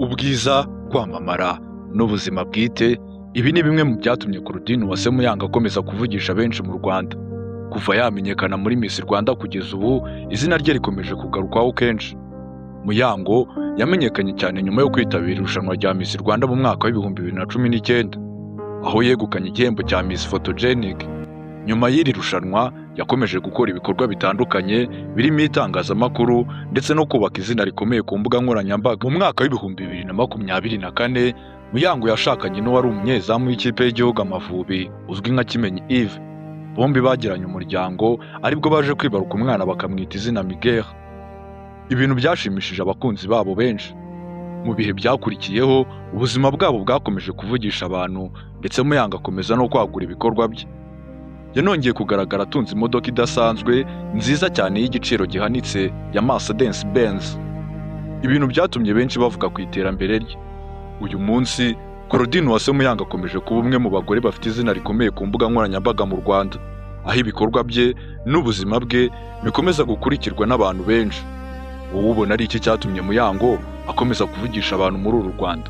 Ubwiza, kwamamara n'ubuzima bwite, ibi ni bimwe mu byatumye Claudine Uwase Muyango akomeza kuvugisha benshi mu Rwanda. Kuva yamenyekana muri Miss Rwanda kugeza ubu, izina rye rikomeje kugarukwaho kenshi. Muyango yamenyekanye cyane nyuma yo kwitabira irushanwa rya Miss Rwanda mu mwaka wa 2019, aho yegukanye igihembo cya Miss Photogenic. Nyuma y'iri rushanwa yakomeje gukora ibikorwa bitandukanye birimo itangazamakuru ndetse no kubaka izina rikomeye ku mbuga nkoranyambaga. Mu mwaka wa 2024, Muyango yashakanye n'uwari umunyezamu w'ikipe y'igihugu Amavubi uzwi nka Kimenyi Yves. Bombi bagiranye umuryango, aribwo baje kwibaruka umwana bakamwita izina Miguel. Ibintu byashimishije abakunzi babo benshi. Mu bihe byakurikiyeho, ubuzima bwabo bwakomeje kuvugisha abantu, ndetse Muyango akomeza no kwagura ibikorwa bye. Yanongeye kugaragara atunze imodoka idasanzwe nziza cyane y'igiciro gihanitse ya Mercedes Benz. Ibintu byatumye benshi bavuga ku iterambere rye. Uyu munsi Claudine Uwase Muyango akomeje kuba umwe mu bagore bafite izina rikomeye ku mbuga nkoranyambaga mu Rwanda, aho ibikorwa bye n'ubuzima bwe bikomeza gukurikirwa n'abantu benshi. Wowe ubona ari iki cyatumye Muyango akomeza kuvugisha abantu muri uru Rwanda?